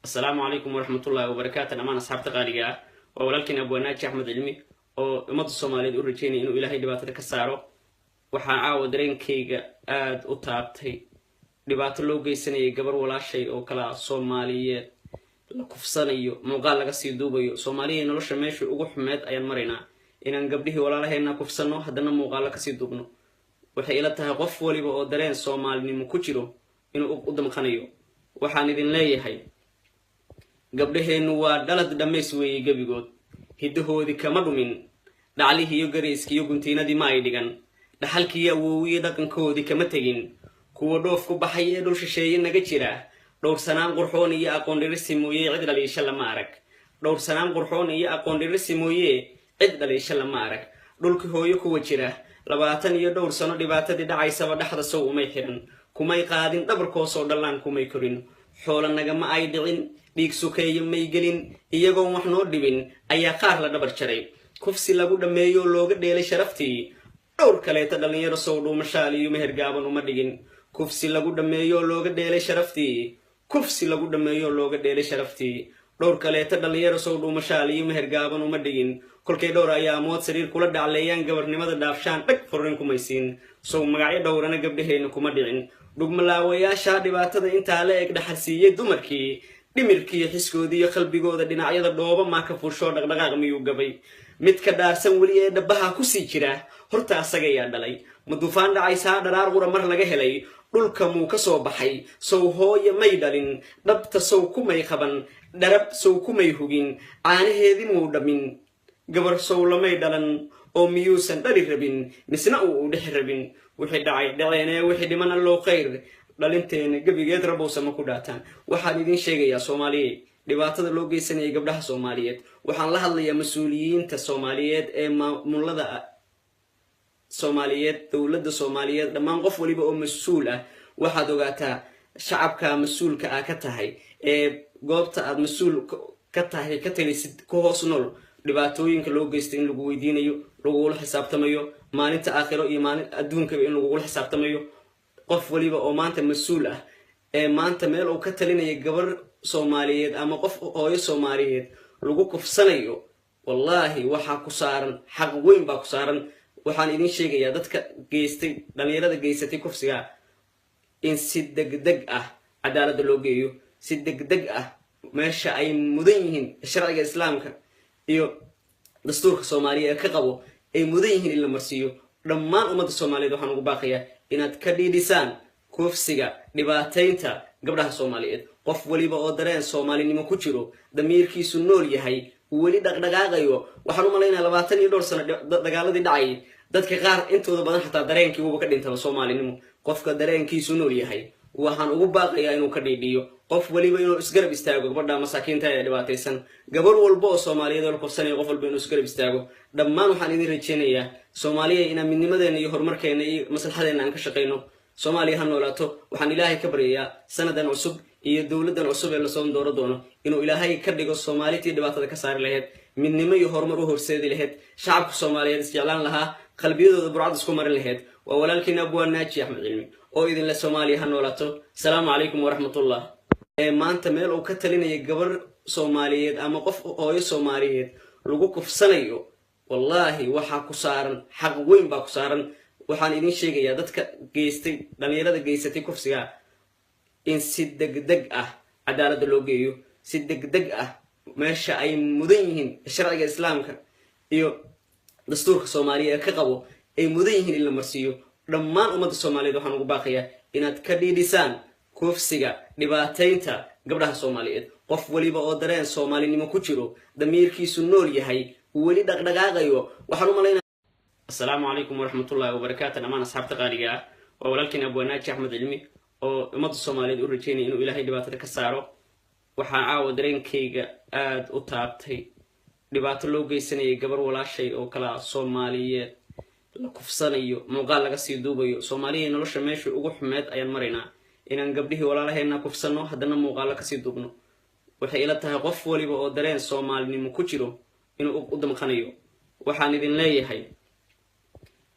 Asalaamu calaykum waraxmatullaahi wabarakaatu. Dhammaan asxaabta qaaliga ah, waa walaalkiin Abwaanaaji Axmed Cilmi oo ummadda Soomaaliyeed u rajeynaya inuu Ilaahay dhibaatada ka saaro. Waxaan caawa dareenkayga aada u taabtay dhibaato loo geysanayay gabar walaashay oo kala Soomaaliyeed, la kufsanayo, muuqaal laga sii duubayo. Soomaaliya, nolosha meeshii ugu xumeed ayaan maraynaa, inaan gabdhihii walaalaheena kufsano, haddana muuqaalo kasii duubno. Waxay ila tahay qof waliba oo dareen Soomaalinimo ku jiro inuu u damqanayo. Waxaan idin leeyahay, gabdhaheennu waa dhalad dhammays weeye gebigood, hiddahoodii kama dhumin, dhaclihii iyo garayskii iyo guntiinadii ma ay dhigan, dhaxalkiiyo awoowiyo dhaqankoodii kama tegin. Kuwa dhoof ku baxay ee dhul shisheeye naga jira, dhowrsanaan qurxoon iyo aqoon dhirisi mooye cid dhaliisha lama arag. Dhowrsanaan qurxoon iyo aqoon dhirisi mooye cid dhaliisha lama arag. Dhulkii hooyo kuwa jira, 20 iyo dhowr sano dhibaatadii dhacaysaba dhexda sow umay xiran, kumay qaadin dhabarkoosoo dhallaan kumay korin. Xoola nagama ay dhicin, dhiig sukeeyo may gelin, iyagoon wax noo dhibin ayaa qaar la dhabar jaray, kufsi lagu dhammeeyo, looga dheelay sharaftii. Dhowr kaleeta dhallinyaro sow dhuumashaal iyo meher gaaban uma dhigin. Kufsi lagu dhammeeyo, looga dheelay sharaftii. Kufsi lagu dhammeeyo, looga dheelay sharaftii. Dhowr kaleeta dhallinyaro sow dhuumashaal iyo meher gaaban uma dhigin. Kolkay dhowr ayaamood sariir kula dhacleeyaan, gabarnimada dhaafshaan, dhag furrin kumaysiin. Sow magacyo dhowrana gabdhaheenna kuma dhicin. Dhugmalaawayaasha dhibaatada intaa la eg dhaxalsiiyey dumarkii, dhimirkiiyo xiskoodii iyo qalbigooda dhinacyada dhooba maa ka fuushoo dhaqdhaqaaq miyuu gabay? Midka dhaarsan weli ee dhabaha kusii jira, horta asagayaa dhalay? Ma dufaan dhacaysaa dharaar qura mar laga helay? Dhulka muu ka soo baxay? Sow hooya may dhalin? Dhabta sow kumay qaban? Dharab sow kumay hugin? Caanaheedii muu dhammin? Gabar sow lamay dhalan oo miyuusan dhali rabin, misna uu u dhexi rabin? Wixii dhacay dhaceenee, wixii dhiman Allow khayr. Dhalinteena gebigeed rabowsama ku dhaataan. Waxaan idiin sheegayaa, Soomaaliye, dhibaatada loo geysanayay gabdhaha Soomaaliyeed. Waxaan la hadlayaa mas-uuliyiinta Soomaaliyeed ee maamulada Soomaaliyeed, dowladda Soomaaliyeed, dhammaan qof waliba oo mas-uul ah. Waxaad ogaataa shacabka mas-uulka ah ka tahay ee goobta aad mas-uul ka tahay, ka talisid, ku hoos nool, dhibaatooyinka loo geysta in lagu weydiinayo, lagugula xisaabtamayo maalinta aakhiro iyo maalin adduunkaba in lagugula xisaabtamayo. Qof waliba oo maanta mas-uul ah ee maanta meel uu ka talinaya gabar Soomaaliyeed ama qof hooyo Soomaaliyeed lagu kufsanayo, wallaahi waxaa ku saaran xaq weyn baa ku saaran. Waxaan idin sheegayaa dadka geystay, dhalinyarada geysatay kufsiga, in si degdeg ah cadaaladda loo geeyo, si degdeg ah meesha ay mudan yihiin, sharciga Islaamka iyo dastuurka Soomaaliya ee ka qabo ay mudan yihiin in la marsiiyo. Dhammaan ummadda Soomaaliyeed waxaan ugu baaqayaa inaad ka dhiidhisaan kufsiga, dhibaataynta gabdhaha Soomaaliyeed. Qof waliba oo dareen Soomaalinimo ku jiro, damiirkiisu nool yahay, weli dhaqdhaqaaqayo, waxaan u malaynaya 20 iyo dhowr sano dagaaladii dhacayay, dadka qaar intooda badan xataa dareenkii wuuba ka dhintaba Soomaalinimo. Qofka dareenkiisu nool yahay waxaan ugu baaqayaa inuu ka dhiidhiyo, qof waliba inuu isgarab istaago gabadha masaakiinta ee dhibaataysan, gabar walba oo Soomaaliyeed oo la kufsanaya, qof walba inuu isgarab istaago. Dhammaan waxaan idin rajeynayaa, Soomaaliya, inaan midnimadeena iyo horumarkeena iyo maslaxadeena aan ka shaqayno. Soomaaliya ha noolaato. Waxaan Ilaahay ka baryayaa sanadan cusub iyo dowladdan cusub ee lasoo dooro doono inuu Ilaahay ka dhigo Soomaalitii dhibaatada ka saari lahayd, midnimo iyo horumar u horseedi lahayd, shacabka Soomaaliyeed isjeclaan lahaa, qalbiyadooda burcad isku marin lahayd. Waa walaalkiina Abwaan Naaji Axmed Cilmi oo idinle Soomaaliya ha noolaato. Asalaamu calaykum waraxmatullah. Ee maanta meel uu ka talinaya gabar Soomaaliyeed ama qof hooyo Soomaaliyeed lagu kufsanayo, wallaahi waxaa ku saaran xaq weyn baa ku saaran. Waxaan idin sheegayaa dadka geystay, dhalinyarada geysatay kufsiga, in si degdeg ah cadaaladda loo geeyo, si degdeg ah meesha ay mudan yihiin, sharciga Islaamka iyo dastuurka Soomaaliya ee ka qabo ay mudan yihiin in la marsiiyo. Dhammaan ummadda Soomaaliyeed waxaan ugu baaqayaa inaad ka dhiidhisaan kufsiga, dhibaataynta gabdhaha Soomaaliyeed. Qof waliba oo dareen Soomaalinimo ku jiro, damiirkiisu nool yahay, weli dhaqdhaqaaqayo, waxaan u malaynaya. Asalaamu calaykum waraxmatullahi wabarakaatu. Dhammaan asxaabta qaaliga ah, waa walaalkiin Abwaanaaji Axmed Cilmi oo ummadda Soomaaliyeed u rajeynaya inuu Ilaahay dhibaatada ka saaro. Waxaan caawa dareenkayga aada u taabtay dhibaato loo geysanayay gabar walaashay oo kala Soomaaliyeed, la kufsanayo, muuqaal laga sii duubayo. Soomaaliya, nolosha meeshii ugu xumeed ayaan maraynaa, inaan gabdhihii walaalaheena kufsano, haddana muuqaalo kasii duubno. Waxay ila tahay qof waliba oo dareen Soomaalinimo ku jiro inuu u damqanayo. Waxaan idin leeyahay,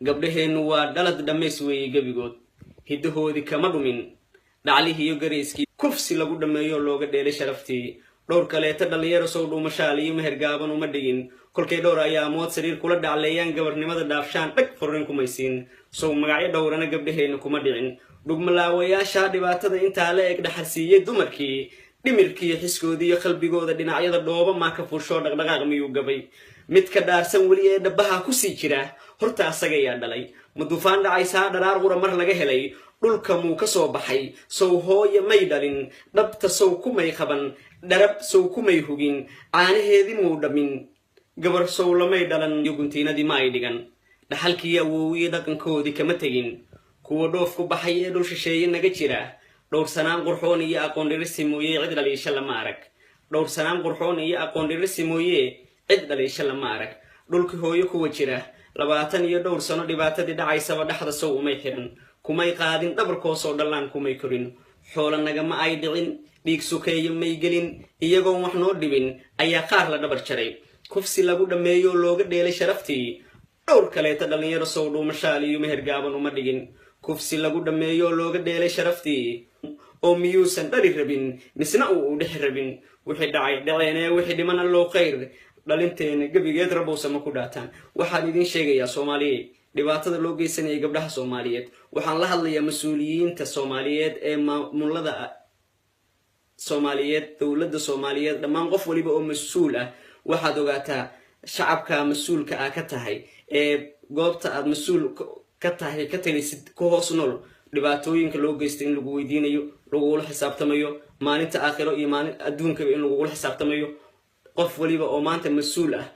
gabdhaheennu waa dhalad dhammays weeye gebigood, hiddahoodii kama dhumin, Dhaclihii iyo garayskii kufsi lagu dhammeeyo, looga dheelay sharaftii. Dhowr kaleeta dhallinyaro sow dhuumashaal iyo meher gaaban uma dhigin. Kolkay dhowr ayaamood sariir kula dhacleeyaan, gabarnimada dhaafshaan, dhag furrin kumaysiin. Sow magacyo dhowrana gabdhaheenna kuma dhicin. Dhugmalaawayaasha dhibaatada intaa la eg dhaxalsiiyey dumarkii, dhimirkiiyo xiskoodii iyo qalbigooda dhinacyada dhooba maa ka fuushoo dhaqdhaqaaq miyuu gabay? Midka dhaarsan weli ee dhabbaha kusii jira, horta asagayaa dhalay? Ma dufaan dhacaysaa dharaar qura mar laga helay dhulka muu ka soo baxay? Sow hooye may dhalin? Dhabta sow kumay qaban? Dharab sow kumay hugin? Caanaheedii muu dhammin? Gabar sow lamay dhalan iyo guntiinadii ma ay dhigan? Dhaxalkii awoowiye dhaqankoodii kama tegin. Kuwa dhoof ku baxay ee dhul shisheeye naga jira, dhowrsanaan qurxoon iyo aqoon dhirisi mooye cid dhaliisha lama arag. Dhowrsanaan qurxoon iyo aqoon dhirisi mooye cid dhaliisha lama arag. Dhulkii hooyo kuwa jira 20 iyo dhowr sano, dhibaatadii dhacaysaba dhexda sow umay xiran? Kumay qaadin dhabarkoosoo dhallaan kumay korin? Xoola nagama ay dhicin, dhiig sukeeyo may gelin, iyagoon wax noo dhibin ayaa qaar la dhabar jaray, kufsi lagu dhammeeyo, looga dheelay sharaftii. Dhowr kaleeta dhallinyaro sow dhuumashaal iyo meher gaaban uma dhigin. Kufsi lagu dhammeeyo, looga dheelay sharaftii, oo miyuusan dhali rabin misna uu dhexi rabin? Wixii dhacay dhaceenee, wixii dhiman Allow khayr. Dhalinteena gebigeed rabowsama ku dhaataan. Waxaan idiin sheegayaa, Soomaaliyeed, dhibaatada loo geysanayay gabdhaha Soomaaliyeed. Waxaan la hadlayaa mas-uuliyiinta Soomaaliyeed ee maamulada Soomaaliyeed, dowladda Soomaaliyeed, dhammaan qof waliba oo mas-uul ah. Waxaad ogaataa shacabka mas-uulka ah ka tahay ee goobta aad mas-uul ka tahay ka talisid ku hoos nool, dhibaatooyinka loo geystay in lagu weydiinayo, lagugula xisaabtamayo maalinta aakhiro iyo maalin adduunkaba in lagugula xisaabtamayo. Qof waliba oo maanta mas-uul ah.